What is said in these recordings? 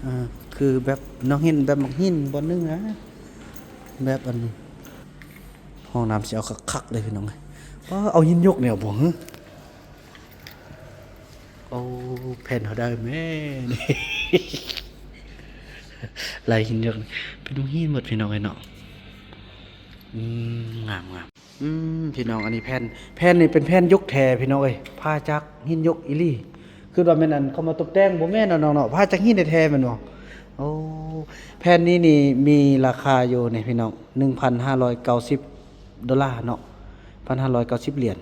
ອ່າ ຄືແບບນ້ອງເຫັນແບບໝາກຫີນບ່ອນໜຶ່ງນະ ແບບອັນ ຫ້ອງນ້ຳຊິເອົາຄັກໆເລີຍພີ່ນ້ອງເອີຍ. ວ້າ ເອົາຫີນຍົກແນວບໍ່ຫື? ໂອ້ ແຜ່ນເຮົາໄດ້ແມ່ນ ລາຍຫີນຍົກ ເປັນຫີນໝົດພີ່ນ້ອງເອີຍເນາະ. ອືມ ງາມໆ. ອືມ ພີ່ນ້ອງ ອັນນີ້ແຜ່ນ ແຜ່ນນີ້ເປັນແຜ່ນຍົກແທ້ພີ່ນ້ອງເອີຍ ຜ່າຈາກຫີນຍົກອີ່ຫຼີ. ຄິດວ່າແມ່ນອັນເຂົາມາຕົບແຕ່ງ ບໍ່ແມ່ນເນາະນ້ອງເນາະ ຜ່າຈາກຫີນແທ້ໆແມ່ນບໍ່? ໂອ້ ແຜ່ນນີ້ນີ້ມີລາຄາຢູ່ນີ້ພີ່ນ້ອງ ໜຶ່ງພັນຫ້າຮ້ອຍເກົ້າສິບໂດລາເນາະ ພັນຫ້າຮ້ອຍເກົ້າສິບຫຼຽນ.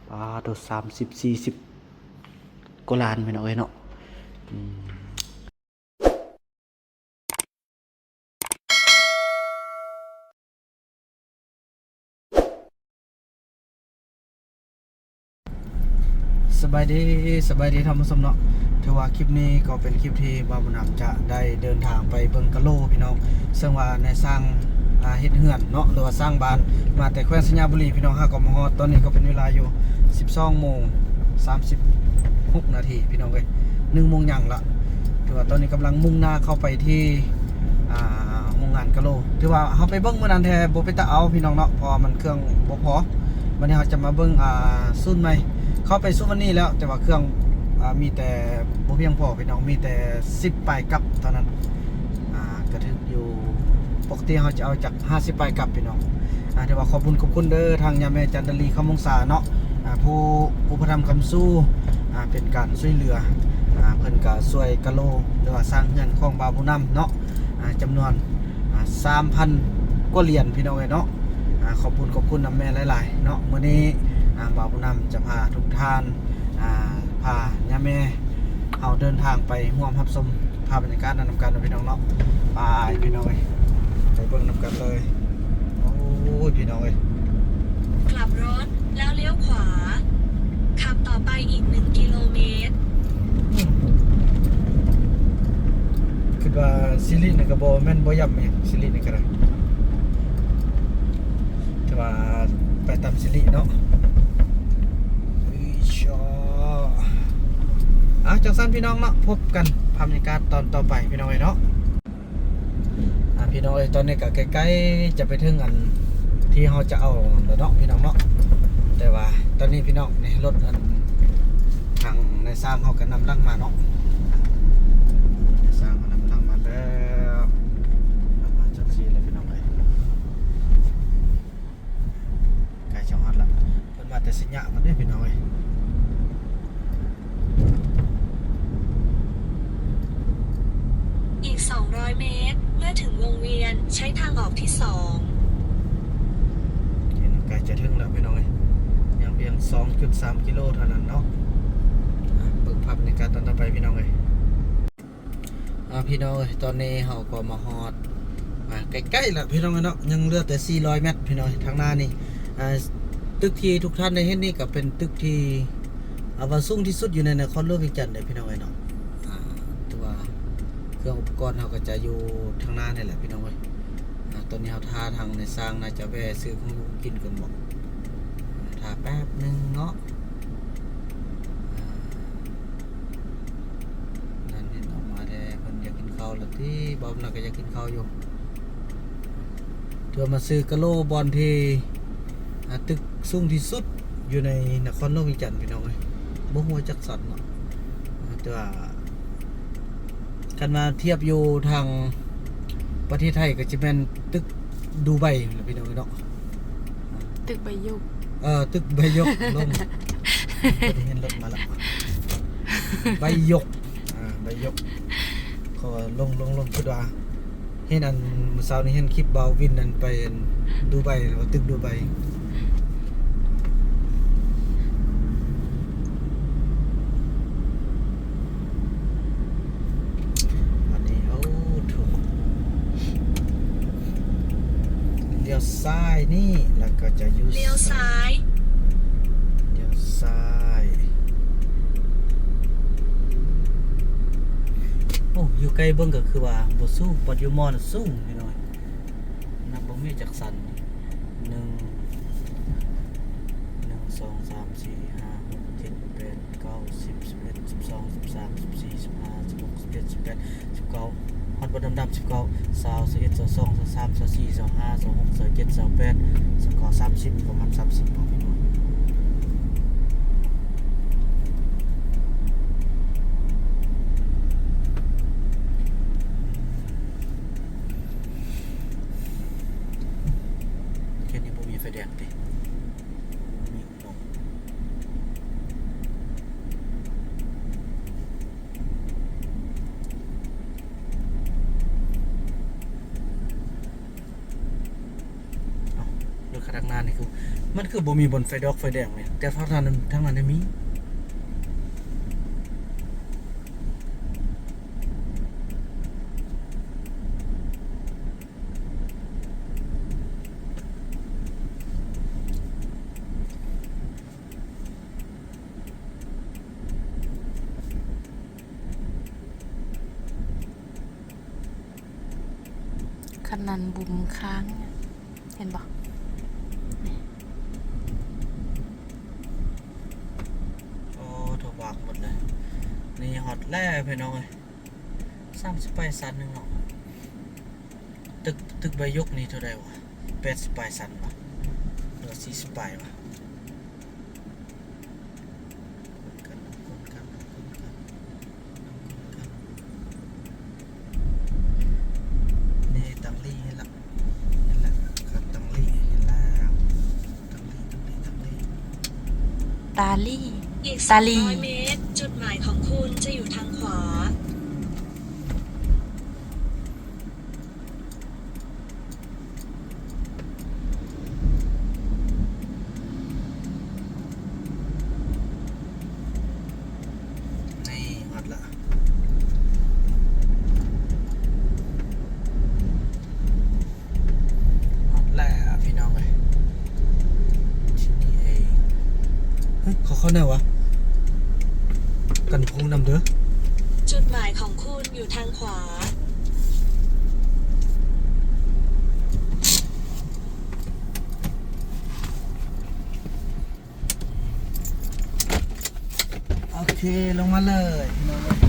ປາໂຕ ສາມສິບ ສີ່ສິບກວ່າລ້ານພີ່ນ້ອງເອີຍເນາະ. ອືມ. ສະບາຍດີ ສະບາຍດີທ່ານຜູ້ຊົມເນາະ. ຖືວ່າຄລິບນີ້ກໍເປັນຄລິບທີ່ບ່າວບຸນນຳຈະໄດ້ເດີນທາງໄປເບິ່ງກະໂລພີ່ນ້ອງ ເຊິ່ງວ່ານາຍຊ່າງ ອ່າ ເຮັດເຮືອນເນາະ ຫຼືວ່າສ້າງບ້ານ ມາແຕ່ແຂວງໄຊຍະບູລີພີ່ນ້ອງ. ຫາກໍມາຮອດຕອນນີ້ກໍເປັນເວລາຢູ່ສິບສອງໂມງສາມສິບຫົກນາທີພີ່ນ້ອງເອີຍ ໜຶ່ງໂມງຫຍັງລະ. ຖືວ່າຕອນນີ້ກຳລັງມຸ່ງໜ້າເຂົ້າໄປທີ່ ອ່າ ໂຮງງານກະໂລ. ຖືວ່າເຮົາໄປເບິ່ງມື້ນັ້ນແທ້ບໍ່ເປັນຕາເອົາພີ່ນ້ອງເນາະ ເພາະວ່າມັນເຄື່ອງບໍ່ພໍ. ບັດນີ້ເຮົາຈະມາເບິ່ງ ອ່າ ສູນໃໝ່ ເຂົ້າໄປສູນວັນນີ້ແລ້ວ ແຕ່ວ່າເຄື່ອງ ອ່າ ມີແຕ່ບໍ່ພຽງພໍພີ່ນ້ອງ ມີແຕ່ສິບປາຍກັບເທົ່ານັ້ນ. ອ່າ ກະຖືກຢູ່ ປົກກະຕິເຮົາຈະເອົາຈັກຫ້າສິບປາຍກັບພີ່ນ້ອງ. ອ່າ ຖືວ່າຂອບບຸນຂອບຄຸນເດີ ທາງຍາແມ່ຈັນດາລີ ຄຳວົງສາເນາະ ອ່າ ຜູ້ອຸປະຖຳຄ້ຳຊູ ອ່າ ເປັນການຊ່ວຍເຫຼືອ ອ່າ ເພິ່ນກະຊ່ວຍກະໂລ ຫຼືວ່າສ້າງເຮືອນຂອງບ່າວຜູ້ນຳເນາະ ອ່າ ຈຳນວນ ອ່າ ສາມພັນກວ່າຫຼຽນພີ່ນ້ອງເອີຍເນາະ. ອ່າ ຂອບບຸນຂອບຄຸນນຳແມ່ຫຼາຍໆເນາະ. ມື້ນີ້ ອ່າ ບ່າວຜູ້ນຳຈະພາທຸກທ່ານ ອ່າ ພາຍາແມ່ເຮົາເດີນທາງໄປຮ່ວມຮັບຊົມພາບບັນຍາກາດນັ້ນນຳກັນເນາະພີ່ນ້ອງເນາະ. ໄປພີ່ນ້ອງເອີຍ ໄປເບິ່ງນຳກັນເລີຍ. ໂອ້ຍ ພີ່ນ້ອງເອີຍ กลับรถแล้วเลี้ยวขวา ขับต่อไปอีกหนึ่งกิโลเมตร ອືມ ຄິດວ່າຊິລິນີ້ກໍບໍ່ແມ່ນບໍ່ຢ່ຳຫຍັງ ຊິລິນີ້ກໍໄດ້ ແຕ່ວ່າໄປຕາມຊິລິເນາະ. ເອົາ ຈັ່ງຊັ້ນພີ່ນ້ອງເນາະ ພົບກັນພາບບັນຍາກາດຕອນຕໍ່ໄປພີ່ນ້ອງເອີຍເນາະ. ອ່າ ພີ່ນ້ອງເອີຍ ຕອນນີ້ກໍໃກ້ໆຈະໄປເຖິງອັນທີ່ເຮົາຈະເອົາແລ້ວເນາະ ພີ່ນ້ອງເນາະ. ແຕ່ວ່າຕອນນີ້ພີ່ນ້ອງ ນີ້ລົດອັນທາງນາຍຊ່າງເຮົາກໍນຳຫຼັງມາເນາະ ນາຍຊ່າງເຮົານຳຫຼັງມາແລ້ວ ນຳມາຈັກຊີ້ແລ້ວພີ່ນ້ອງເອີຍ. ໃກ້ຈະຮອດລະ ເພິ່ນມາແຕ່ໄຊຍະພຸ້ນເດ້ພີ່ນ້ອງເອີຍ. อีกสองร้อยเมตร เมื่อถึงวงเวียน ใช้ทางออกที่สอง ເຫັນໃກ້ຈະເຖິງແລ້ວພີ່ນ້ອງເອີຍ ຍັງພຽງສອງຈຸດສາມກິໂລເທົ່ານັ້ນເນາະ. ອ່ະ ເບິ່ງພາບບັນຍາກາດຕອນຕໍ່ໄປພີ່ນ້ອງເອີຍ. ອ່າ ພີ່ນ້ອງເອີຍ ຕອນນີ້ເຮົາກໍມາຮອດ ອ່າ ໃກ້ໆແລ້ວພີ່ນ້ອງເອີຍເນາະ ຍັງເຫຼືອແຕ່ສີ່ຮ້ອຍແມັດພີ່ນ້ອງເອີຍ. ທາງໜ້ານີ້ ອ່າ ຕຶກທີ່ທຸກທ່ານໄດ້ເຫັນນີ້ກໍເປັນຕຶກທີ່ ອ່າ ວ່າສູງທີ່ສຸດຢູ່ໃນນະຄອນຫຼວງວຽງຈັນເດ້ພີ່ນ້ອງເອີຍເນາະ. ອ່າ ຖືວ່າເຄື່ອງອຸປະກອນເຮົາກໍຈະຢູ່ທາງໜ້ານີ້ແຫຼະພີ່ນ້ອງເອີຍ. ອ່າ ຕອນນີ້ເຮົາຖ້າທາງນາຍຊ່າງໜ້າຈະແວ່ຊື້ຂອງຢູ່ຂອງກິນກ່ອນບໍ ຖ້າແປັບໜຶ່ງເນາະ. ອ່າ ນັ້ນເຫັນອອກມາແດ່ ເພິ່ນຢາກກິນເຂົ້າລະຕິ ບ່າວນຳກໍຢາກກິນເຂົ້າຢູ່. ຖືວ່າມາຊື້ກະໂລບ່ອນທີ່ ອ່າ ຕຶກສູງທີ່ສຸດຢູ່ໃນນະຄອນຫຼວງວຽງຈັນພີ່ນ້ອງເອີຍ ບໍ່ຮູ້ວ່າຈັກຊັ້ນເນາະ. ອ່າ ແຕ່ວ່າຄັນວ່າທຽບຢູ່ທາງປະເທດໄທກໍຈະແມ່ນຕຶກດູໄບແຫຼະພີ່ນ້ອງເອີຍເນາະ. ຕຶກໃບຍົກ ເອີ ຕຶກໃບຍົກລົງ ເຫັນລົດມາລະ ໃບຍົກ ອ່າ ໃບຍົກ ເຂົາວ່າລົງ ລົງ ລົງ ຄິດວ່າເຫັນອັນ ມື້ເຊົ້ານີ້ເຫັນຄລິບບ່າວວິນນັ້ນໄປອັນດູໄບ ວ່າຕຶກດູໄບ. ອັນນີ້ ໂອ້ ໂທ້ ລ້ຽວຊ້າຍນີ້ ແລ້ວກໍຈະຢູ່ ລ້ຽວຊ້າຍ ລ້ຽວຊ້າຍ. ໂອ້ ຢູ່ໃກ້ເບິ່ງກໍຄືວ່າບໍ່ສູງ ບັດຢູ່ມໍ່ນະສູງພີ່ນ້ອງ ນັບເບິ່ງມີຈັກຊັ້ນ ໜຶ່ງ ໜຶ່ງ ສອງ ສາມ ສີ່ ຫ້າ ຫົກ ເຈັດ ແປດ ເກົ້າ ສິບ ສິບເອັດ ສິບສອງ ສິບສາມ ສິບສີ່ ສິບຫ້າ ສິບຫົກ ສິບ ເຈັດ ສິບແປດ ສິບເກົ້າ ຮອດບໍ່ດຳໆ ສິບເກົ້າ ຊາວ ຊາວເອັດ ຊາວສອງ ຊາວສາມ ຊາວສີ່ ຊາວຫ້າ ຊາວຫົກ ຊາວເຈັດ ຊາວແປດ ຊາວເກົ້າ ສາມສິບ ປະມານສາມສິບ ເນາະ ພີ່ນ້ອງ. ເຂດນີ້ບໍ່ມີໄຟແດງຕິ? ບໍ່ມີ. ເອົ້າ ລົດຄັນທາງໜ້ານີ້ຄື ມັນຄືບໍ່ມີບ່ອນໄຟດອກໄຟແດງນີ້ ແຕ່ທາງນັ້ນ ທາງນັ້ນນີ້ມີ. ຄັນນັ້ນບຸ້ມຄ້າງ ເຫັນບໍ່? ນີ້ ໂອ້ ຖະຫວາກໝົດເລີຍ. ນີ້ຮອດແລ້ວພີ່ນ້ອງເອີຍ ສາມສິບປາຍຊັ້ນໜຶ່ງເນາະ. ຕຶກ ຕຶກໃບຍົກນີ້ເທົ່າໃດວະ? ແປດສິບປາຍຊັ້ນວະ ຫຼືວ່າສີ່ສິບປາຍວະ? ນີ້ຕັງລີເຫັນລະ ເຫັນລະ ຄັນຕັງລີເຫັນແລ້ວ ຕັງລີ ຕັງລີ ຕັງລີ ຕາລີ ອີກສາມຮ້ອຍເມດ ຈຸດໝາຍຂອງຄຸນຈະຢູ່ທາງຂວາ. ນີ້ຮອດລະ ຮອດແລ້ວພີ່ນ້ອງເອີຍ ທີ່ນີ້ເອງ. ເຮີ້ຍ ເຂົາເຂົ້າແນວວະ ກັນພູນຳເດີ ຈຸດໝາຍຂອງຄຸນຢູ່ທາງຂວາ. ໂອເຄ ລົງມາເລີຍພີ່ນ້ອງເອີຍ.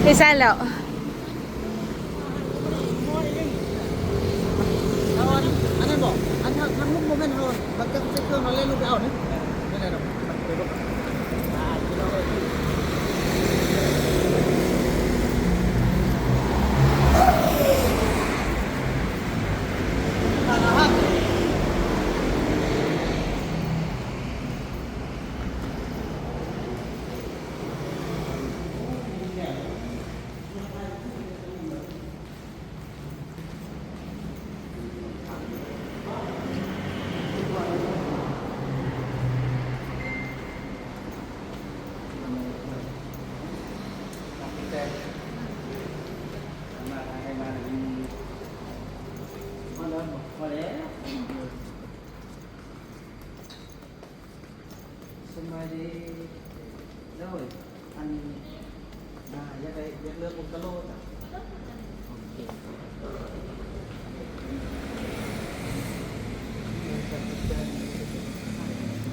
ໄປໃສແລ້ວ? ເອົາອັນ ອັນນັ້ນບໍ່? ອັນທາງ ທາງລຸ່ມບໍ່ແມ່ນເຮົາ ບັກຈັກໃສ່ເຄື່ອງເຮົາແລ່ນລົງໄປເອົາເດ້. ແມ່ນແລ້ວດອກ. ສະບາຍດີ. ໂດຍ ອັນ ອ່າ ຢາກໄດ້ ຢາກເລືອກບຸນກະໂຫຼຈ້ະ.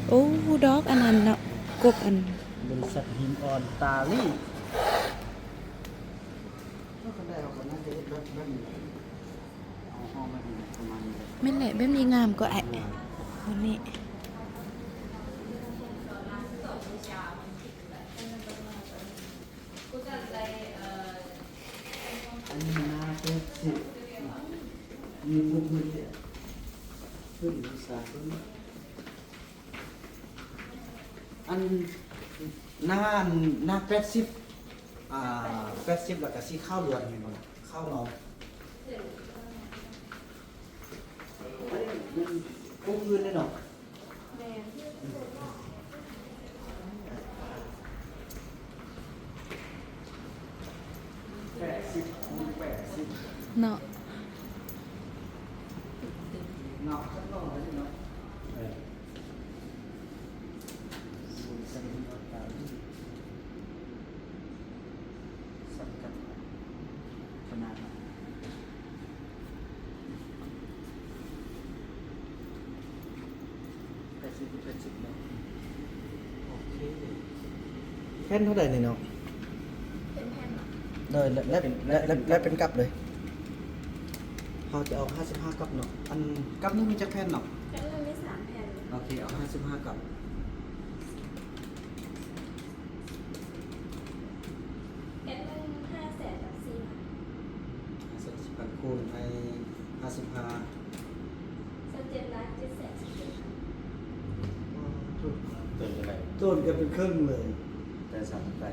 ໂອ້ ດອກອັນນັ້ນເນາະ ກົກອັນ ບໍລິສັດຫີນອ່ອນຕາລີ. ແມ່ນແຫຼະ ແບບນີ້ງາມກວ່າອ້າຍ ແບບນີ້. ອັນນີ້ໜ້າແປດສິບ ມີບຸກເພິ່ນເດ ຂຶ້ນສາຂຶ້ນ ອັນ ໜ້າ ໜ້າແປດສິບ ອ່າ ແປດສິບ ແລ້ວກະສີຂາວລ້ວນ ເຫັນບໍ່ລະ ຂາວເງົາ. ອັນນີ້ມັນປົກພື້ນເດ້ເນາະ. ແມ່ນ ແປດສິບ ຄູນແປດສິບ ເນາະ ເນາະ ຈັກໜ້ອຍເນາະ. ເອີ ສູນສະເລັງອອກຕາມ. ແຜ່ນເທົ່າໃດນີ້ເນາະ? ເປັນແຜ່ນເນາະ. ໂດຍ ແລະ ແລະ ແລະ ແລະເປັນກັບເລີຍ. ເຮົາຈະເອົາຫ້າສິບຫ້າກັບເນາະ. ອັນກັບນີ້ມີຈັກແຜ່ນເນາະ? ກັບນີ້ມີສາມແຜ່ນ. ໂອເຄ ເອົາຫ້າສິບຫ້າກັບ. ເຮັດເງິນຫ້າແສນກັບສີ່ພັນ ຫ້າແສນກັບສີ່ພັນ ຄູນໃຫ້ຫ້າສິບຫ້າ ຊາວເຈັດລ້ານເຈັດແສນສິບເຈັດພັນ. ໂອ້ ໂຕນກັນເປັນເຄິ່ງເລີຍ. ແຕ່ສາມໄປ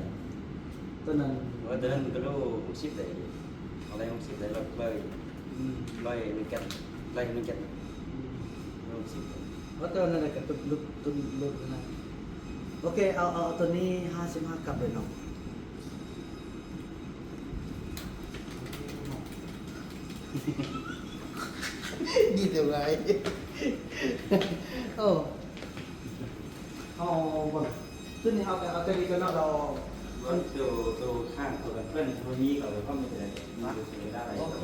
ຕອນນັ້ນ ໂອ້ ຕອນນັ້ນກໍໂລຫົກສິບໄດ້ ເອົາໄດ້ຫົກສິບໄດ້ ລອດເບີ ອືມ ຮ້ອຍໜຶ່ງແກັດ ໄລ່ໜຶ່ງແກັດ ອືມ ຮ້ອຍຫົກສິບ. ວ່າຕອນນັ້ນກໍຕຸນລຸດ ຕຸນລຸດນະ. ໂອເຄ ເອົາ ເອົາ ເອົາໂຕນີ້ຫ້າສິບຫ້າກັບເລີຍເນາະ. ດີເທົ່າໃດ? ໂອ້ ເຮົາເບິ່ງ ໂຕນີ້ເຮົາກໍເອົາໂຕນີ້ກ່ອນເນາະ ລະເອົາ ໂຕ ໂຕຂ້າງໂຕກັນເປື້ອນ ໂຕນີ້ກໍເອົາໄວ້ພ້ອມນີ້ກໍໄດ້. ໂອເຄ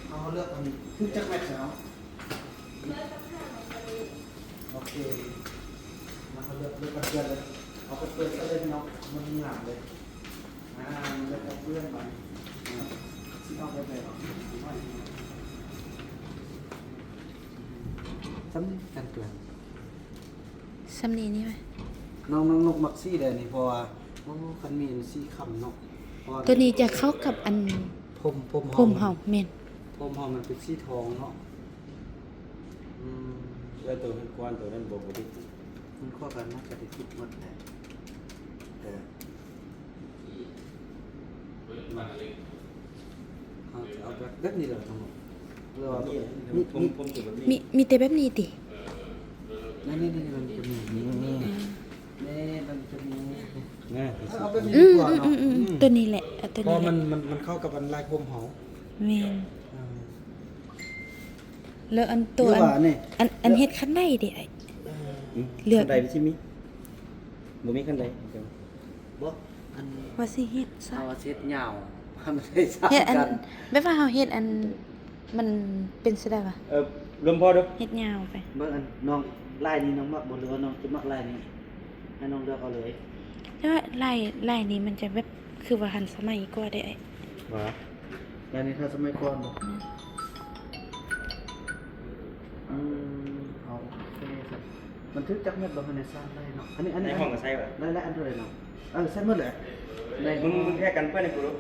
ເຮົາເລືອກອັນນີ້ ຄືຈັກແມັດເນາະ? ໂອເຄ ມາເຮົາເລືອກ ເລືອກກັນເປື້ອນເລີຍ ເອົາກັນເປື້ອນໃສ່ເລີຍເນາະ ມັນງາມເລີຍ. ອ່າ ເລືອກກັນເປື້ອນບາດນີ້ ຊິເອົາແບບໃດເນາະ? ສ່ຳກັນເປື້ອນ ສ່ຳນີ້ນີ້ໄຫມ? ນ້ອງ ນ້ອງນົກມັກສີໃດນີ້ ເພາະວ່າ ໂອ້ ຄັນມີອັນສີຄ້ຳເນາະ ເພາະວ່າ ໂຕນີ້ຈະເຂົ້າກັບອັນ ຜົມ ຜົມເຮົາ ຜົມເຮົາ ແມ່ນ ຜົມເຮົາມັນເປັນສີທອງເນາະ. ອືມ ແລ້ວໂຕເຮືອນຄວນໂຕນັ້ນບໍ່ ບໍ່ໄດ້ຕິດ? ເຮືອນຄວນກໍໜ້າຈະໄດ້ຕິດໝົດແຫຼະ ແຕ່ ເຮົາຈະເອົາແບບ ແບບນີ້ແຫຼະທັງໝົດ ຫຼືວ່າ ມີ ມີ ມີແຕ່ແບບນີ້ຕິ? ນັ້ນ ນີ້ ນີ້ ມັນຈະມີ ນີ້ ນີ້ ນີ້ ມັນຈະມີ ເອົາແບບນີ້ດີກວ່າເນາະ. ອືມ ໂຕນີ້ແຫຼະ ເອົາໂຕນີ້ແຫຼະ ເພາະມັນ ມັນ ມັນເຂົ້າກັບອັນລາຍຜົມເຮົາ. ແມ່ນ ແລ້ວອັນໂຕ ອັນ ອັນ ອັນເຮັດຄັນໄດເດອ້າຍ? ເອີ ເລືອກ ຄັນໄດມັນຊິມີ ບໍ່ມີຄັນໄດ. ບໍ່ ອັນ ວ່າຊິເຮັດຊະ ເຮົາວ່າຊິເຮັດຍາວ ມັນໄດ້ຊ້ຳກັນ ເຮັດອັນ ແບບວ່າເຮົາເຮັດອັນ ມັນເປັນຈັ່ງໃດວະ? ເອີ ລວມພໍເດີ ເຮັດຍາວໄປ. ເບິ່ງອັນນ້ອງ ລາຍນີ້ນ້ອງມັກບໍ່ ຫຼືວ່ານ້ອງຈະມັກລາຍນີ້? ໃຫ້ນ້ອງເລືອກເອົາເລີຍ. ແຕ່ວ່າລາຍ ລາຍນີ້ມັນຈະແບບ ຄືວ່າທັນສະໄໝກວ່າເດ້ອ້າຍ. ວ່າ ລາຍນີ້ທັນສະໄໝກວ່າບໍ່? ອືມ ອືມ ເອົາ ໂອເຄ ມັນຖືກຈັກແມັດບໍ່? ໃນສາມໄດ້ເນາະ ອັນນີ້ ອັນນີ້ ໃນຫ້ອງກໍໃຊ້ບໍ່? ໄດ້ ໄດ້ອັນເທົ່າໃດເນາະ? ເອີ ໃຊ້ໝົດເລີຍ. ໃນ ມຶງ ມຶງແທກກັນເປື້ອນໃຫ້ກູດູ.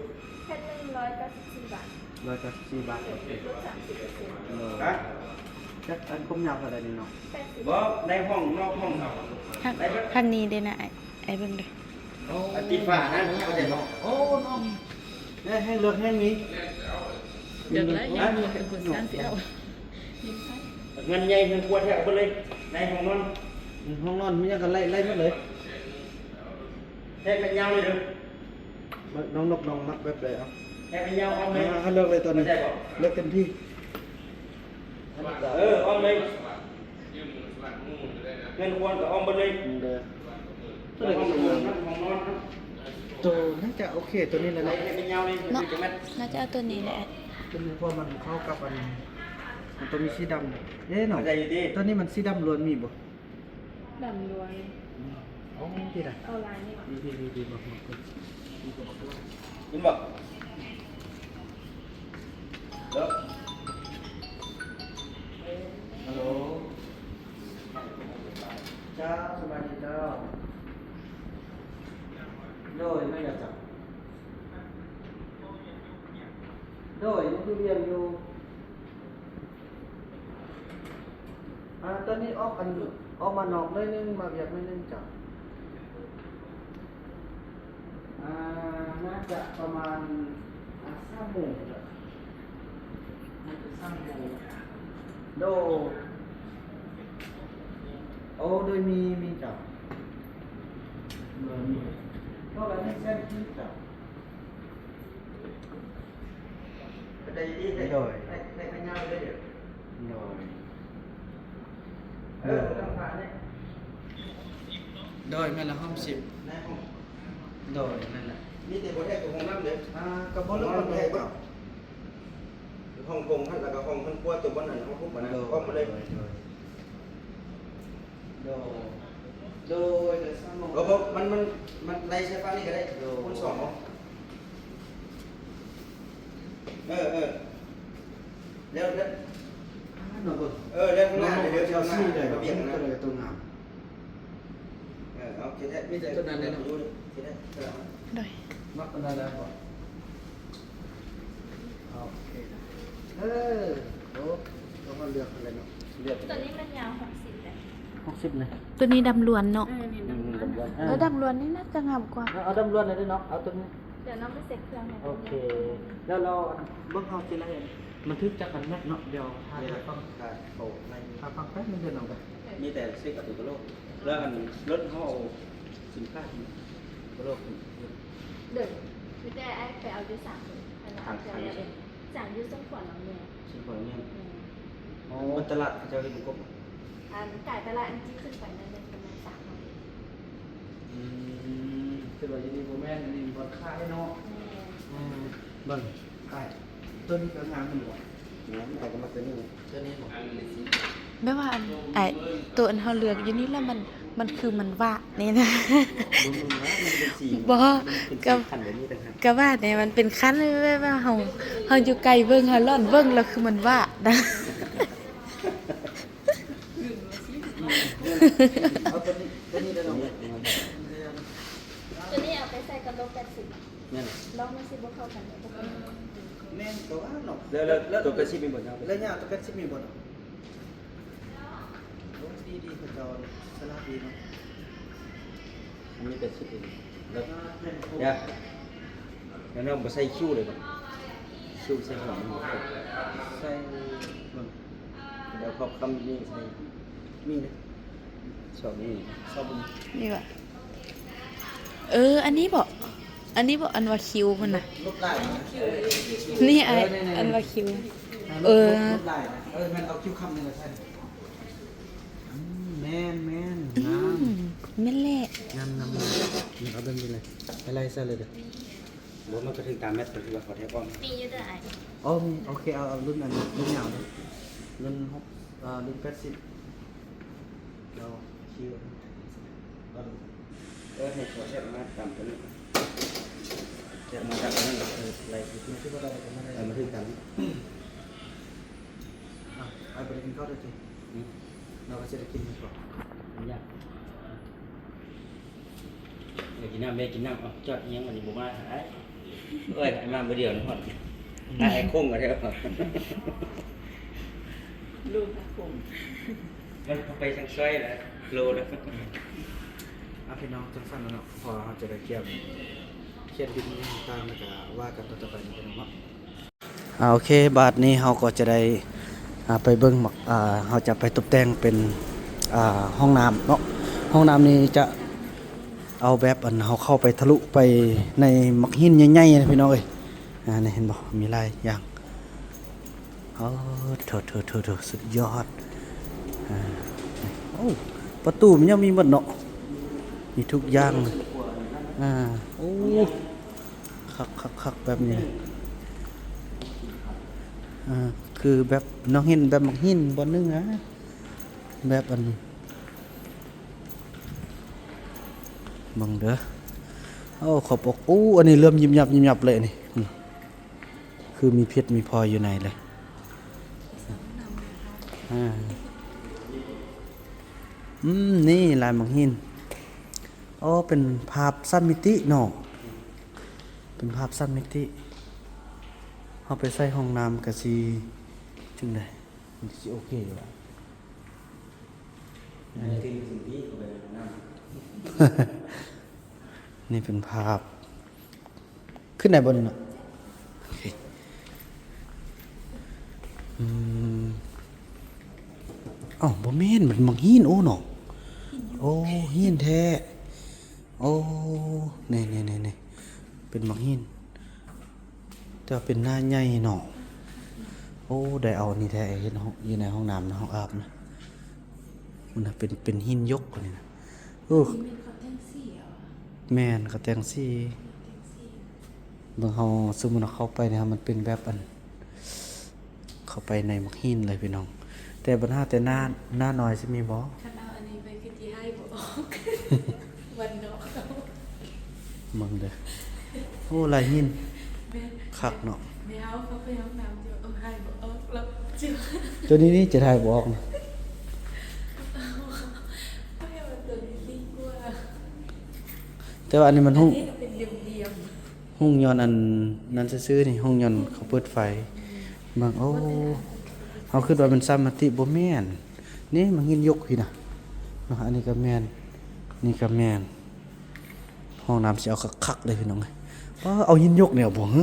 ແຜ່ນໜຶ່ງຮ້ອຍເກົ້າສິບສີ່ບາດ. ຮ້ອຍເກົ້າສິບສີ່ບາດ. ໂອເຄ ລົດສາມສິບເປີເຊັນ. ໂດຍ ຮະ? ຈັກອັນຄວາມຍາວເທົ່າໃດນີ້ເນາະ? ແປດສິບ. ບໍ່ ໃນຫ້ອງນອກຫ້ອງເຮົາ ຂ້າງ ຂ້າງນີ້ເດ້ນະ ອ້າຍ ອ້າຍເບິ່ງເດີ. ໂອ້ ອັນຕິດຝານະ ເຂົ້າໃຈບໍ່? ໂອ້ ເນາະ ແຮງເລືອກແຮງນີ້ ເລືອກຫຼາຍແຮງ ເຮືອນໃຫຍ່ເຮືອນຄົວແທກເບິດເລີຍ ໃນຫ້ອງນອນ ຫ້ອງນອນມີຫຍັງກໍໄລ່ ໄລ່ໝົດເລີຍ. ແທກແມັດຍາວເລີຍເດີ ນ້ອງນົກນ້ອງມັກແບບໃດ? ເອົາ ແທກແມັດຍາວອ້ອມເລີຍ. ອ່າ ເລືອກເລີຍຕອນນີ້ ເລືອກເຕັມທີ່. ເອີ ອ້ອມເລີຍ ເຮືອນຄວນກໍອ້ອມເບິດເລີຍ. ໂຕໃດກໍງາມ ໂຕໜ້າຈະໂອເຄ ໂຕນີ້ແຫຼະເນາະ ເນາະ ໜ້າຈະເອົາໂຕນີ້ແຫຼະ ໂຕນີ້ ເພາະມັນເຂົ້າກັບອັນ ມັນຕ້ອງມີສີດຳ. ເອີ ເນາະ ໂຕນີ້ມັນສີດຳລ້ວນມີບໍ່? ດຳລ້ວນ. ໂອ້ ທີ່ໃດ ເອົາລາຍນີ້ ດີໆໆ ເບິ່ງ ເບິ່ງ ເບິ່ງ ເຫັນບໍ່? ເອີ ຮັລໂຫຼ ເຈົ້າ ສະບາຍດີເຈົ້າ. ໂດຍ ແມ່ນແລ້ວເຈົ້າ ໂດຍ ຍັງຢູ່ວຽກຢູ່. ອ່າ ຕອນນີ້ອອກ ອັນ ອອກມານອກໜ້ອຍໜຶ່ງ ມາວຽກໜ້ອຍໜຶ່ງເຈົ້າ. ອ່າ ໜ້າຈະປະມານ ອ່າ ສາມໂມງເຈົ້າ ໜ້າຈະສາມໂມງ. ໂດຍ ໂອ້ ໂດຍ ມີ ມີເຈົ້າ ໂດຍ ມີ ເທົ່າໃດແສນກີບເຈົ້າ. ໂດຍ ໂດຍ ໂດຍ ແມ່ນລະ ຫ້ອງສິບ ໂດຍ ແມ່ນລະ ມີແຕ່ບໍ່ແທກກັບຫ້ອງນ້ຳເດ້. ອ່າ ກໍບໍ່ເລິກປານໃດເຈົ້າ ຫ້ອງໂຖງຫັ້ນ ແລ້ວກໍຫ້ອງເຮືອນຄົວ ຕົວບ່ອນນັ້ນ ຫ້ອງທຸບຫັ້ນນະ ໂດຍ ພ້ອມໝົດເລີຍ. ໂດຍ ໂດຍ. ໂດຍ ໂດຍ ໂດຍ ໂດຍ ບໍ່ ບໍ່ ມັນ ມັນ ມັນໄລ່ໃສ່ຝັ່ງນີ້ກໍໄດ້ ໂດຍ ຄູນສອງເນາະ ເອີ ເອີ ແລ້ວ ແລ້ວ ອ່າ ເນາະ ເບິ່ງ ເອີ ແລ້ວຂ້າງໜ້າ ເນາະ ເດີນ ເຈົ້າ ເດີນ ຊື້ໄດ້ ເອົາ ເປັນ ເປັນ ເປັນ ຕົວໃດຕົວງາມ ເອີ ເອົາ ເຮັດໄດ້ ມີແຕ່ຕົວນັ້ນເລີຍເນາະ ເຮັດໄດ້ ໂດຍ ມັກອັນໃດແລ້ວບໍ່? ໂອເຄ ເອີ ໂອ້ ຕ້ອງເລືອກອັນໃດເນາະ ເລືອກ ຕົວນີ້ມັນຍາວຫົກສິບເດ້ ຫົກສິບນີ້ ຕົວນີ້ດຳລ້ວນເນາະ ເອີ ນີ້ດຳລ້ວນ ອືມ ດຳລ້ວນ ເອີ ເອີ ດຳລ້ວນນີ້ໜ້າຈະງາມກວ່າ ເອີ ເອົາດຳລ້ວນໄດ້ເນາະ ເອົາຕົວນີ້ ດຽວນ້ອງໄປເຊັກເຄື່ອງໃຫ້ ໂອເຄ ແລ້ວ ແລ້ວເບິ່ງເຮົາຊິໄດ້ ມັນຖືກຈັກອັນແມັດເນາະ ດຽວຖ້າ ດຽວຟັງ ຖ້າຟັງແປັບໜຶ່ງເດີນ້ອງເດີ ມີແຕ່ເຊັກເອົາຕົວກະໂຫຼກ ແລ້ວອັນລົດເຮົາເອົາສິນຄ້າທີ່ກະໂຫຼກຂຶ້ນ ເດີ ມີແຕ່ອ້າຍໄປເອົາຢູ່ສາມຄົນ ທາງ ທາງ ສາມຢູ່ສົມຂວັນໜອງແຍງ ສົມຂວັນໜອງແຍງ ອືມ ອໍ ມັນຕະຫຼາດເຂົາເຈົ້າເຮັດບໍ່ຄົບ ອັນກາຍຕະຫຼາດອັນຈີ້ຂຶ້ນໄປໜ້ອຍໜຶ່ງປະມານສາມຮ້ອຍ ອືມ ຄືວ່າຢູ່ນີ້ບໍ່ແມ່ນ ອັນນີ້ບ່ອນຂາຍເນາະ ແມ່ນ ອືມ ເບິ່ງ ອ້າຍ ຕົວນີ້ກໍງາມຢູ່ບໍ່? ງາມ ອ້າຍກໍມັກຕົວນີ້ ຕົວນີ້ບໍ່? ແບບວ່າອັນ ອ້າຍ ຕົວອັນເຮົາເລືອກຢູ່ນີ້ລະ ມັນ ມັນຄືມັນຫວານນີ້ນະ ບໍ່ ມັນເປັນສີ ບໍ່ ມັນເປັນສີ ກໍ ຄັນແບບນີ້ຕ່າງຫາກ ກໍຫວານແດ່ ມັນເປັນຄັນ ແບບວ່າເຮົາ ເຮົາຢູ່ໃກ້ເບິ່ງ ເຮົາຫຼອນເບິ່ງລະຄືມັນຫວານນະ ເອົາຕົວນີ້ ຕົວນີ້ໄດ້ເນາະ ຕົວນີ້ເອົາໄປໃສ່ກະໂຫຼກແປດສິບ ແມ່ນ ລອງມັນຊິບໍ່ເຂົ້າກັນບໍ່ ແມ່ນ ກໍວ່າເນາະ ແລ້ວ ແລ້ວ ແລ້ວຕົວແປດສິບມີບໍ່ເຈົ້າ ແລ້ວຍາຕົວແປດສິບມີບໍ່ເນາະ ໂອ້ ດີໆ ເຂົາເຈົ້າສະຫຼາດດີເນາະ ມັນມີແປດສິບເອງ ແລ້ວ ອ່າ ແມ່ນ ຢາ ແລ້ວນ້ອງບໍ່ໃສ່ຄິ້ວເລີຍບໍ່? ຄິ້ວໃສ່ຫົວມັນບໍ່? ໃສ່ເບິ່ງ ດຽວຂອບຄຳນີ້ໃສ່ ມີເດ້ ຊອບນີ້ ຊອບເບິ່ງ ນີ້ຫວາ? ເອີ ອັນນີ້ບໍ? ອັນນີ້ບໍ? ອັນວ່າຄິ້ວພຸ້ນນະ ລົດຫຼາຍນະ ນີ້ອ້າຍ ເອີ ນີ້ໆໆ ອັນວ່າຄິ້ວ ອ່າ ເອີ ລົດຫຼາຍນະ ເອີ ແມ່ນ ເອົາຄິ້ວຄຳນີ້ລະໃສ່ ອືມ ແມ່ນໆ ອືມ ງາມ ແມ່ນແຫຼະ ງາມໆ ເອົາແບບນີ້ເລີຍ ໄລ່ໃສ່ເລີຍເດີ. ບໍ່ ມັນກໍຖືກຕາມແມັດ ກໍຄືວ່າຂໍແທ້ພ້ອມ ມີຢູ່ເດີອ້າຍ ອໍ ມີ ໂອເຄ ເອົາ ເອົາລຸ້ນອັນ ລຸ້ນຍາວເດີ ລຸ້ນຫົກ ເອີ ລຸ້ນແປດສິບ ເອົາຄິ້ວ ເອົາ ເອີ ໃຫ້ຂໍແທກມາຕາມຕົວນີ້ ແທກມາຕາມຕົວນີ້ ເອີ ໄລ່ຄື ຄືວ່າໄດ້ກໍມາໄດ້ ເອີ ມາຖືກຕາມ ອ່ະ ອ້າຍບໍ່ໄດ້ກິນເຂົ້າເດີຕິ ອືມ ເຮົາກໍຊິໄດ້ກິນກ່ອນ ມັນຍາກ. ເອີ ກິນນ້ຳເດ້ ກິນນ້ຳ ເອົາ ຈອດອີ່ຫຍັງ ອັນນີ້ບໍ່ມາຫາອ້າຍ ໂອ້ຍ ອ້າຍມາມື້ດຽວນີ້ຮອດ ອ້າຍຄົງກໍໄດ້ ລູກຄົງ ມັນໄປທາງຊອຍລະໂລນະ ອ່ະ ພີ່ນ້ອງ ຈັ່ງຊັ້ນເນາະ ພໍເຮົາຈະໄດ້ກຽມຂຽນບິນຕ່າງໆ ແລ້ວກໍວ່າກັນຕໍ່ໄປເນາະ ພີ່ນ້ອງເນາະ. ອ່າ ໂອເຄ ບາດນີ້ເຮົາກໍຈະໄດ້ ອ່າ ໄປເບິ່ງໝາກ ອ່າ ເຮົາຈະໄປຕົບແຕ່ງເປັນ ອ່າ ຫ້ອງນ້ຳເນາະ ຫ້ອງນ້ຳນີ້ຈະເອົາແບບອັນເຮົາເຂົ້າໄປທະລຸໄປໃນໝາກຫີນໃຫຍ່ໆ ນະ ພີ່ນ້ອງເອີຍ ອ່າ ນີ້ເຫັນບໍ່ ມີຫຼາຍຢ່າງ ໂອ້ ໂຖໆໆໆ ສຸດຍອດ ອ່າ ໂອ້ ປະຕູມັນຍັງມີໝົດເນາະ ມີທຸກຢ່າງ ອ່າ ໂອ້ ຄັກໆໆ ແບບນີ້ ອ່າ ຄືແບບນ້ອງເຫັນແບບໝາກຫີນບ່ອນໜຶ່ງນະ ແບບອັນ ເບິ່ງເດີ ໂອ້ ຂອບອກ ໂອ້ ອັນນີ້ເລີ່ມຍິບຍັບຍິບຍັບເລີຍນີ້ ອືມ ຄືມີເພັດມີພອຍຢູ່ໃນເລີຍ ອ່າ ອືມ ນີ້ລາຍໝາກຫີນ ອໍ ເປັນພາບສາມມິຕິເນາະ ເປັນພາບສາມມິຕິ ເຮົາໄປໃສ່ຫ້ອງນ້ຳກະຊິຈັ່ງໃດ ມັນຊິໂອເຄຢູ່ລະ ອັນນີ້ຄືເປັນພາບ ຂຶ້ນໄດ້ບໍ່ນີ້ເນາະ? ອືມ ເອົ້າ ບໍ່ແມ່ນ ມັນໝາກຫີນ ໂອ້ ເນາະ ໂອ້ ຫີນແທ້ ໂອ້ ນີ້ໆໆ ເປັນໝາກຫີນ ແຕ່ວ່າເປັນໜ້າໃຫຍ່ເນາະ ໂອ້ ໄດ້ເອົາອັນນີ້ແທ້ ເຮັດຫ້ອງ ຢູ່ໃນຫ້ອງນ້ຳ ໃນຫ້ອງອາບນະ ມັນເປັນ ເປັນຫີນຢົກອັນນີ້ນະ ໂອ້ ແມ່ນ ເຂົາແຕ່ງສີ ເບິ່ງເຮົາ ສົມມຸດເຮົາເຂົ້າໄປນີ້ ມັນເປັນແບບອັນ ເຂົ້າໄປໃນໝາກຫີນເລີຍພີ່ນ້ອງ ແຕ່ບັນຫາແຕ່ໜ້າ ໜ້ານ້ອຍຊິມີບໍ່? ຄັນເອົາອັນນີ້ໄປຄື ເດີ. ໂອ້ ລາຍຫີນ ແມ່ນ ຄັກເນາະ. ແມ່ເຮົາເຂົ້າໄປຫ້ອງນ້ຳຢູ່ ເອົາຫາຍບໍ່ອອກແລ້ວ ໂຕນີ້ນີ້ຈະຖ່າຍບໍ່ອອກນະ. ເອົາ ເອົາໂຕນີ້ດີກວ່າ ແຕ່ວ່າອັນນີ້ມັນຮຸ່ງ ອັນນີ້ກໍເປັນຫຼ່ຽມໆ ຮຸ່ງຍ້ອນອັນນັ້ນຊື່ໆ ນີ້ ຮຸ່ງຍ້ອນເຂົາເປີດໄຟ. ເບິ່ງ ໂອ້ ເຮົາຄິດວ່າແມ່ນສາມມະຕິ ບໍ່ແມ່ນ. ນີ້ມັນຫີນຍົກພີ້ນະເນາະ. ອັນນີ້ກໍແມ່ນ ນີ້ກໍແມ່ນ. ຫ້ອງນ້ຳຊິເອົາຄັກໆເລີຍພີ່ນ້ອງເອີຍ. ປ້າ ເອົາຫີນຍົກແນວບໍ່ຫື?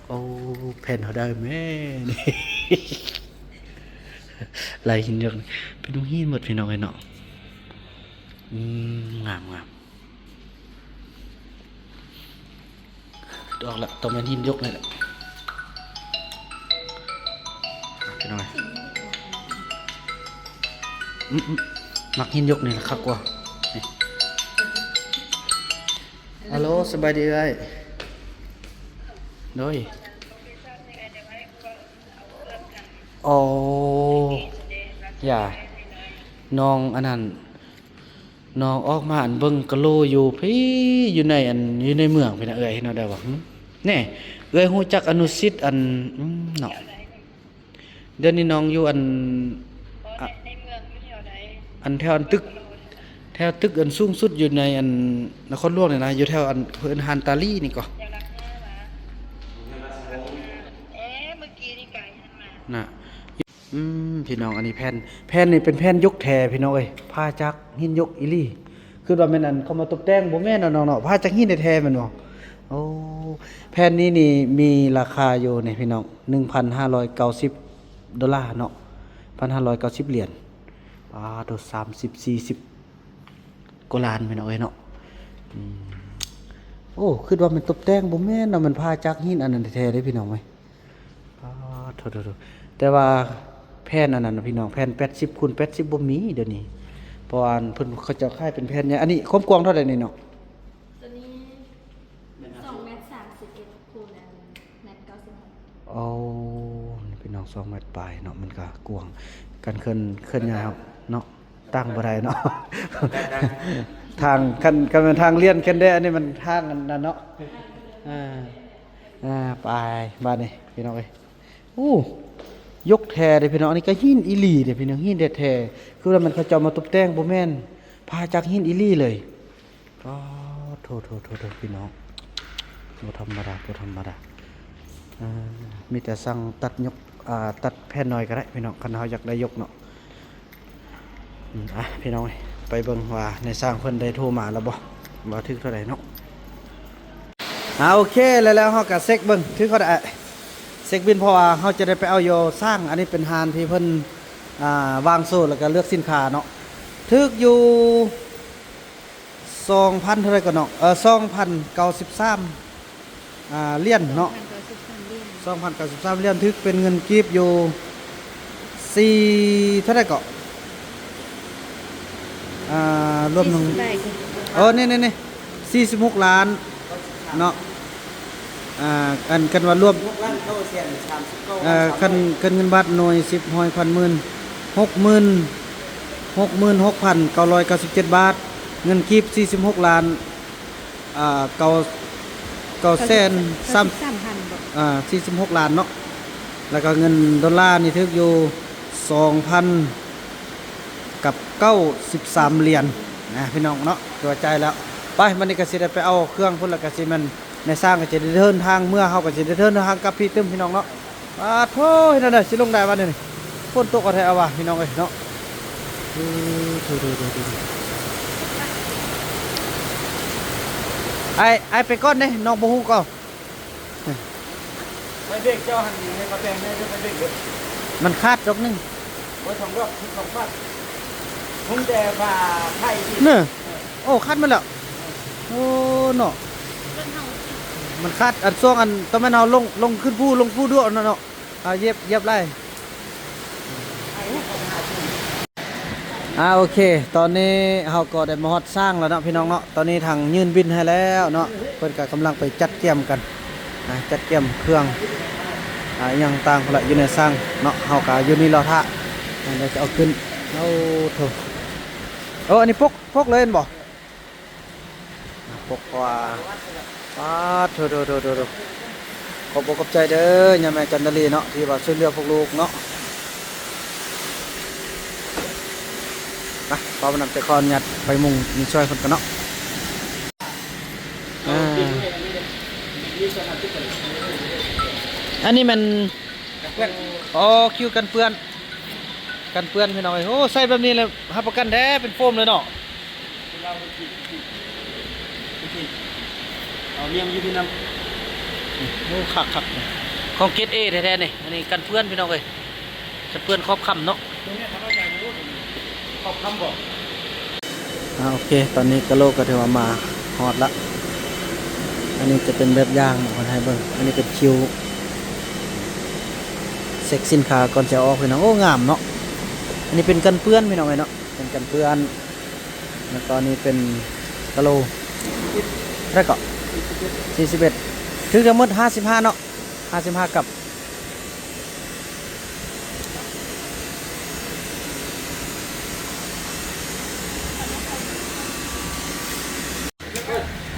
ໂອ້ ແຜ່ນເຮົາໄດ້ແມ່ນ ລາຍຫີນຍົກ ເປັນຫີນໝົດພີ່ນ້ອງເອີຍເນາະ. ອືມ ງາມໆ. ອອກລະ ຕ້ອງແມ່ນຫີນຍົກນີ້ແຫຼະ ພີ່ນ້ອງເອີຍ. ອືມໆ ມັກຫີນຍົກນີ້ລະຄັກກວ່າ. ອາໂລ ສະບາຍດີເອື້ອຍ. ໂດຍ ໂອ້ ຢ່າ ນ້ອງອັນນັ້ນ ນ້ອງອອກມາອັນເບິ່ງກະໂຫຼຢູ່ພີ້ ຢູ່ໃນອັນ ຢູ່ໃນເມືອງພີ້ນະເອື້ອຍ ເຫັນແນວໃດວະ? ຫຶ ແນ່ ເອື້ອຍຮູ້ຈັກອະນຸສິດອັນ ອືມ ເນາະ. ດຽວນີ້ນ້ອງຢູ່ອັນ ອະ ໃນເມືອງຢູ່ແຖວໃດ? ອັນແຖວອັນຕຶກ ແຖວຕຶກອັນສູງສຸດຢູ່ໃນອັນນະຄອນຫຼວງນີ້ນະ ຢູ່ແຖວອັນເພິ່ນຮ້ານຕາລີນີ້ກໍ ເອີ ເມື່ອກີ້ນີ້ກາຍຫັ້ນມານະ. ອືມ ພີ່ນ້ອງ ອັນນີ້ແຜ່ນ ແຜ່ນນີ້ເປັນແຜ່ນຍົກແທ້ພີ່ນ້ອງເອີຍ ຜ່າຈາກຫີນຍົກອີ່ຫຼີ. ຄິດວ່າແມ່ນອັນເຂົາມາຕົບແຕ່ງ ບໍ່ແມ່ນເນາະນ້ອງເນາະ ຜ່າຈາກຫີນແທ້ໆແມ່ນບໍ່? ໂອ້ ແຜ່ນນີ້ນີ້ມີລາຄາຢູ່ນີ້ພີ່ນ້ອງ ໜຶ່ງພັນຫ້າຮ້ອຍເກົ້າສິບໂດລາເນາະ ພັນຫ້າຮ້ອຍເກົ້າສິບຫຼຽນ. ປາໂທ້ ສາມສິບ ສີ່ສິບກວ່າລ້ານພີ່ນ້ອງເອີຍເນາະ. ອືມ ໂອ້ ຄິດວ່າແມ່ນຕົບແຕ່ງ ບໍ່ແມ່ນເນາະ ມັນຜ່າຈາກຫີນອັນນັ້ນແທ້ໆເດ້ພີ່ນ້ອງເອີຍ. ປາໂທ້ໆໆ ແຕ່ວ່າແຜ່ນອັນນັ້ນນະພີ່ນ້ອງ ແຜ່ນແປດສິບຄູນແປດສິບບໍ່ມີດຽວນີ້ ເພາະວ່າເພິ່ນ ເຂົາເຈົ້າຂາຍເປັນແຜ່ນໃຫຍ່. ອັນນີ້ຄວາມກວ້າງເທົ່າໃດນີ້ເນາະ? ຕົວນີ້ສອງແມັດສາມສິບເອັດຄູນແມັດເກົ້າສິບຫົກ. ໂອ້ ພີ່ນ້ອງ ສອງແມັດປາຍເນາະ ມັນກະກວ້າງ ການເຄື່ອນ ເຄື່ອນຍ້າຍເຮົາເນາະ ຕັ້ງບໍ່ໄດ້ເນາະ ທາງ ຄັນ ຄັນແມ່ນທາງລຽນແຄນແດ ອັນນີ້ມັນທາງອັນນັ້ນເນາະ. ອ່າ ອ່າ ໄປບາດນີ້ພີ່ນ້ອງເອີຍ. ໂອ້ ຍົກແທ້ເດ້ພີ່ນ້ອງ ອັນນີ້ກໍຫີນອີ່ຫຼີເດ້ພີ່ນ້ອງ ຫີນແທ້ໆ ຄືວ່າແມ່ນເຂົາເຈົ້າມາຕົບແຕ່ງ ບໍ່ແມ່ນ ຜ່າຈາກຫີນອີ່ຫຼີເລີຍ. ປາໂທ້ໆໆໆ ພີ່ນ້ອງ ບໍ່ທຳມະດາ ບໍ່ທຳມະດາ. ອ່າ ມີແຕ່ສັ່ງຕັດຍົກ ອ່າ ຕັດແຜ່ນໜ້ອຍກໍໄດ້ພີ່ນ້ອງ ຄັນເຮົາຢາກໄດ້ຍົກເນາະ. ອືມ ອ່ະ ພີ່ນ້ອງເອີຍ ໄປເບິ່ງວ່ານາຍຊ່າງເພິ່ນໄດ້ໂທມາແລ້ວບໍ່ ວ່າຖືກເທົ່າໃດເນາະ. ອ່າ ໂອເຄ ແລ້ວ ແລ້ວເຮົາກໍເຊັກເບິ່ງ ຖືກເທົ່າໃດ ເຊັກບິນ ເພາະວ່າເຮົາຈະໄດ້ໄປເອົາຢູ່ຊ່າງ. ອັນນີ້ເປັນຮ້ານທີ່ເພິ່ນ ອ່າ ວາງໂຊ ແລ້ວກໍເລືອກສິນຄ້າເນາະ ຖືກຢູ່ ສອງພັນເທົ່າໃດກໍເນາະ ເອີ ສອງພັນເກົ້າສິບສາມ ອ່າ ຫຼຽນເນາະ ສອງພັນເກົ້າສິບສາມຫຼຽນ ສອງພັນເກົ້າສິບສາມຫຼຽນ ຖືກເປັນເງິນກີບຢູ່ ສີ່ ເທົ່າໃດກໍ ອ່າ ລວມທັງ ສີ່ສິບປາຍ ເອີ ນີ້ໆໆ ສີ່ສິບຫົກລ້ານເນາະ. ອ່າ ອັນ ຄັນວ່າລວມ ຫົກລ້ານເກົ້າແສນສາມສິບເກົ້າ ເອີ ພັນສາມຮ້ອຍ ຄັນ ຄັນເງິນບາດ ໜ່ວຍ ສິບ ຮ້ອຍ ພັນ ໝື່ນ ຫົກໝື່ນ ຫົກໝື່ນຫົກພັນເກົ້າຮ້ອຍເກົ້າສິບເຈັດບາດ, ເງິນກີບ ສີ່ສິບຫົກລ້ານ ອ່າ ເກົ້າ ເກົ້າແສນ ເກົ້າສິບສາມ ສາມພັນ ບໍ່ ອ່າ ສີ່ສິບຫົກລ້ານເນາະ, ແລ້ວກໍເງິນໂດລານີ້ຖືກຢູ່ ສອງພັນ ກັບເກົ້າສິບສາມຫຼຽນນະພີ່ນ້ອງເນາະ, ຖືວ່າຈ່າຍແລ້ວ. ໄປ ບັດນີ້ກໍຊິໄດ້ໄປເອົາເຄື່ອງພຸ້ນ ແລ້ວກໍຊິແມ່ນນາຍຊ່າງກໍຈະໄດ້ເດີນທາງເມືອ, ເຮົາກໍຊິໄດ້ເດີນທາງກັບພີ້ຕື່ມພີ່ນ້ອງເນາະ. ປາດໂທ້ ເຮັດແນວໃດຊິລົງໄດ້ບັດນີ້ ຝົນຕົກເອົາແທ້ເອົາວ່າພີ່ນ້ອງເອີຍເນາະ. ໂອ້ ໂທ້ໆໆໆ ອ້າຍ ອ້າຍໄປກ່ອນເດ້ ນ້ອງບໍ່ຮູ້ກໍ ໄຟເບຣກເຈົ້າຫັ້ນ ໃຫ້ເຂົາແປງແດ່ເດີ ໄຟເບຣກເດີ ມັນຂາດດອກໜຶ່ງ ໂອ້ຍ ສອງດອກ ສອງບາດ ຮຸ່ງແຕ່ຝາທ້າຍອີກ ເນີ ໂອ້ ຂາດໝົດແລ້ວ ໂອ້ ເນາະ ມັນຂາດ ອັນຊ່ວງ ອັນ ຕອນແມ່ນເຮົາລົງ ລົງຂຶ້ນພູ ລົງພູດ້ວຍເນາະ ເນາະ ເຮົາຢຽບ ຢຽບຫຼາຍ. ອ່າ ໂອເຄ ຕອນນີ້ເຮົາກໍໄດ້ມາຮອດຊ່າງແລ້ວເນາະ ພີ່ນ້ອງເນາະ. ຕອນນີ້ທາງຍື່ນບິນໃຫ້ແລ້ວເນາະ ເພິ່ນກໍກຳລັງໄປຈັດກຽມກັນນະ ຈັດກຽມເຄື່ອງ ອ່າ ອີ່ຫຍັງຕ່າງພຸ້ນລະ ຢູ່ໃນຊ່າງເນາະ. ເຮົາກໍຢູ່ນີ້ລໍຖ້າ ດຽວຈະເອົາຂຶ້ນ. ໂອ້ໂທ້ ໂອ້ ອັນນີ້ປົກ ປົກເລີຍແມ່ນບໍ່? ພວກວ່າ ປາດໂທ ໂທ ໂທ ໂທ ໂທ ຂອບອົກຂອບໃຈເດີ ຍາແມ່ຈັນດາລີເນາະ ທີ່ວ່າຊ່ວຍເຫຼືອພວກລູກເນາະ. ມາ ເວົ້ານຳ ແຕ່ຂໍອະນຸຍາດໄປມຸງນີ້ຊ່ວຍເພິ່ນກ່ອນເນາະ. ອ່າ ອັນນີ້ແມ່ນ ອໍ ຄິວກັນເປື້ອນ ກັນເປື້ອນ ພີ່ນ້ອງເອີຍ. ໂອ້ ໃສ່ແບບນີ້ແລ້ວຮັບປະກັນແທ້ ເປັນໂຟມເລີຍເນາະ. ໂອ້ ຄັກໆ ຂອງເກຣດເອແທ້ໆ ນີ້. ອັນນີ້ກັນເປື້ອນ ພີ່ນ້ອງເອີຍ ກັນເປື້ອນຂອບຄ້ຳເນາະ. ຂອບຄ້ຳບໍ່? ອ່າ ໂອເຄ ຕອນນີ້ກະໂຫຼກກໍຖືວ່າມາຮອດລະ. ອັນນີ້ຈະເປັນແບບຢ່າງເພິ່ນໃຫ້ເບິ່ງ. ອັນນີ້ເປັນຄິວເຊັກສິນຄ້າກ່ອນຈະເອົາອອກ ພີ່ນ້ອງ. ໂອ້ ງາມເນາະ. ອັນນີ້ເປັນກັນເປື້ອນ ພີ່ນ້ອງເອີຍເນາະ ເປັນກັນເປື້ອນ. ແລ້ວກໍນີ້ເປັນກະໂຫຼ ເທົ່າໃດເກາະ? ສີ່ສິບເອັດ ຖືກທັງໝົດຫ້າສິບຫ້າເນາະ ຫ້າສິບຫ້າກັບ.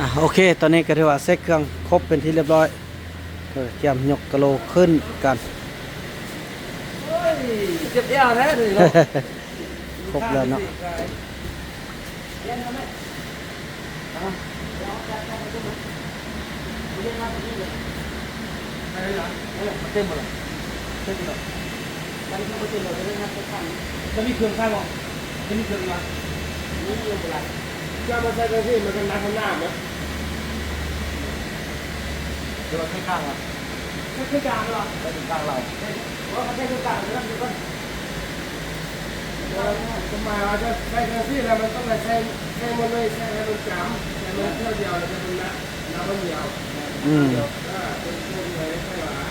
ອ່າ ໂອເຄ ຕອນນີ້ກໍຖືວ່າເຊັກເຄື່ອງຄົບເປັນທີ່ລຽບຮ້ອຍ. ເອີ ກຽມຍົກກະໂຫຼຂຶ້ນກັນ. ໂອ້ຍ ເຈັບແອວແທ້ນີ້ເນາະ. ຄົບແລ້ວເນາະ. ເຕັມບໍ່ລະ? ເຕັມບໍ່ລະ? ມັນມີເຄື່ອງຄ້າງບໍ່? ມັນມີເຄື່ອງຢູ່ຫວາ? ມີຢູ່ບໍ່ລະ? ຈະມາໃສ່ຈັ່ງຊີ້ ມັນກໍໜັກນຳນ້ຳນະ. ເດີນຂ້າງໆ ຫວາ? ຄືກາງລະ ໄປເປັນກາງລະ ບໍ່ ຄັນໃຊ້ຄືກາງລະ ຄືກັນ. ຄວາມໝາຍວ່າຈະໃຊ້ຈັ່ງຊີ້ລະ ມັນຕ້ອງໄດ້ໃຊ້ ໃຊ້ໝົດເລີຍ ໃຊ້ໃຫ້ມັນຈຳ ໃຊ້ມັນເທື່ອດຽວ ແລ້ວຈະເປັນໜັກ ໜັກຄົນດຽວ. ອືມ ເປັນຄົນດຽວໃຊ້ວ່າ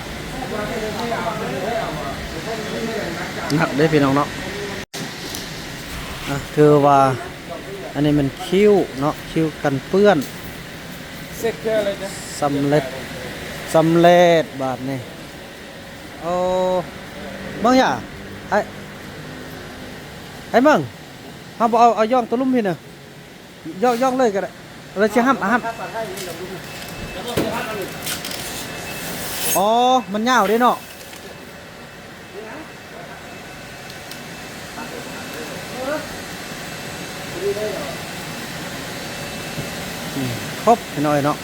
ວ່າໃຊ້ຈັ່ງຊີ້ເອົາ ໃຊ້ເອົາ ໜັກເດ້ພີ່ນ້ອງເນາະ. ອ່ະ ຖືວ່າອັນນີ້ແມ່ນຄິວເນາະ ຄິວກັນເປື້ອນ. ສຳເລັດ ສຳເລັດບາດນີ້. ໂອ້ ເບິ່ງຫຍັງ ໄອ້ ໄອ້ເບິ່ງ ເຮົາບໍ່ເອົາ ເອົາຢ່ອງຕົວລຸ່ມພີ້ນະ ຢ່ອງ ຢ່ອງເລີຍກໍໄດ້ ແລ້ວຊິຫ້ຳ ຫ້ຳ. ອໍ ມັນຍາວເດ້ເນາະ. ອືມ ຄົບ ພີ່ນ້ອງເນາະ.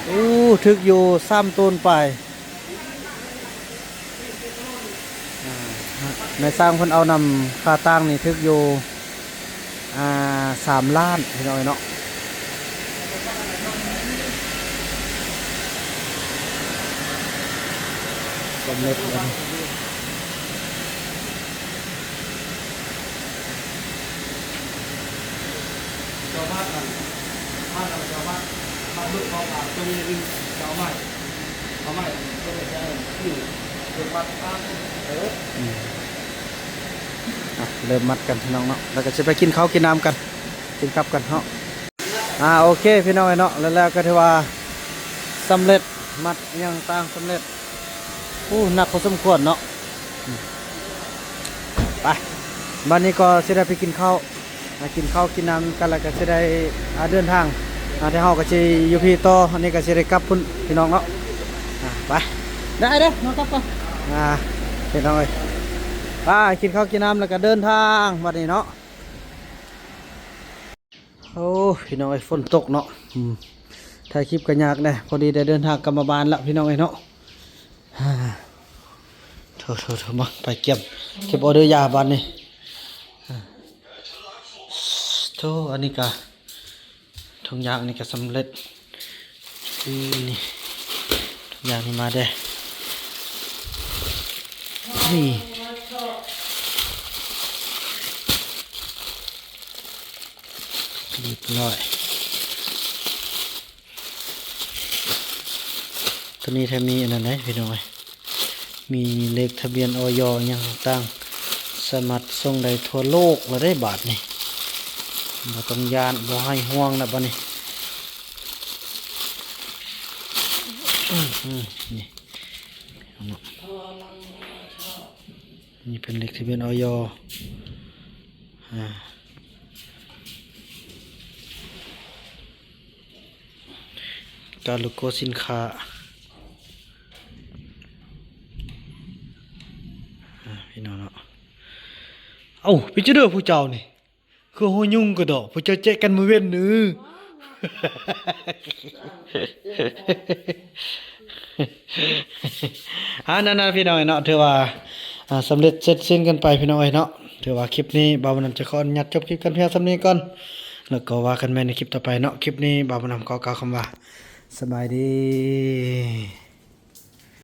ໂອ້ ຖືກຢູ່ສາມໂຕນປາຍ. ອ່າ ນາຍຊ່າງເພິ່ນເອົານຳຄ່າຕັ້ງນີ້ຖືກຢູ່ ອ່າ ສາມລ້ານ ພີ່ນ້ອງເນາະ. ສຳເລັດແລ້ວ. ເຈົ້າພາດນັ້ນ ພາດນັ້ນເຈົ້າພາດ ພາດເບິ່ງເຂົາວ່າຕົວນີ້ເປັນເຈົ້າໃໝ່ ເອົາໃໝ່ ຕົວນີ້ແຕ່ງຄືເປັນມັດພາດ ເອີ ອືມ ອ່ະ ເລີ່ມມັດກັນພີ່ນ້ອງເນາະ ແລ້ວກໍຊິໄປກິນເຂົ້າກິນນ້ຳກັນ ກິນກັບກັນເນາະ. ອ່າ ໂອເຄ ພີ່ນ້ອງເນາະ ແລ້ວ ແລ້ວກໍຖືວ່າສຳເລັດ ມັດຫຍັງຕ່າງສຳເລັດ. ໂອ້ ໜັກພໍສົມຄວນເນາະ. ອືມ ໄປ ບັດນີ້ກໍຊິໄດ້ໄປກິນເຂົ້າ ອ່າ ກິນເຂົ້າກິນນ້ຳກັນ ແລ້ວກໍຊິໄດ້ ອ່າ ເດີນທາງ ອ່າ ແຕ່ເຮົາກໍຊິຢູ່ພີ້ຕໍ່ ອັນນີ້ກໍຊິໄດ້ກັບພຸ້ນພີ່ນ້ອງເນາະ. ອ່າ ໄປ ໄດ້ເດີ ມາກັບກ່ອນ ອ່າ ພີ່ນ້ອງເອີຍ ໄປກິນເຂົ້າກິນນ້ຳ ແລ້ວກໍເດີນທາງບັດນີ້ເນາະ. ໂອ້ ພີ່ນ້ອງເອີຍ ຝົນຕົກເນາະ. ອືມ ຖ່າຍຄລິບກໍຍາກແດ່ ພໍດີໄດ້ເດີນທາງກັບມາບ້ານລະ ພີ່ນ້ອງເອີຍເນາະ. ໂທ ໂທ ໂທ ມາ ໄປກຽມເກັບອໍເດີຢາບາດນີ້. ໂທ ອັນນີ້ກະ ທຸງຢາງນີ້ກະສຳເລັດ. ອືມ ນີ້ ທຸງຢາງນີ້ມາແດ່ ນີ້ ລຽບຮ້ອຍ. ໂຕນີ້ແທ້ມີອັນນັ້ນເດ້ ພີ່ນ້ອງເອີຍ ມີເລກທະບຽນ ອອຍ ຫຍັງຕ່າງໆ ສາມາດສົ່ງໄດ້ທົ່ວໂລກແລ້ວເດ້ບາດນີ້ ບໍ່ຕ້ອງຢ້ານ ບໍ່ໃຫ້ຫ່ວງແລ້ວບາດນີ້. ອືມ ນີ້ ນີ້ເປັນເລກທະບຽນ ອອຍ ອ່າ. ການໂລໂກ້ສິນຄ້າ ອາ ພີ່ນ້ອງເນາະ. ເອົ້າ ເປັນຈັ່ງໃດຜູ້ເຈົ້ານີ້ ຄືຫົວຍຸງກະດອກ ຜູ້ເຈົ້າແຈະກັນມື້ເວັນນີ້. ອາ ນັ້ນໆ ພີ່ນ້ອງເອີຍເນາະ ຖືວ່າ ອາ ສຳເລັດເສັດສິ້ນກັນໄປພີ່ນ້ອງເອີຍເນາະ. ຖືວ່າຄລິບນີ້ບ່າວບຸນນຳຈະຂໍອະນຸຍາດຈົບຄລິບກັນພຽງສ່ຳນີ້ກ່ອນ ແລ້ວກໍວ່າກັນໃໝ່ໃນຄລິບຕໍ່ໄປເນາະ. ຄລິບນີ້ບ່າວບຸນນຳຂໍກ່າວຄຳວ່າ ສະບາຍດີ.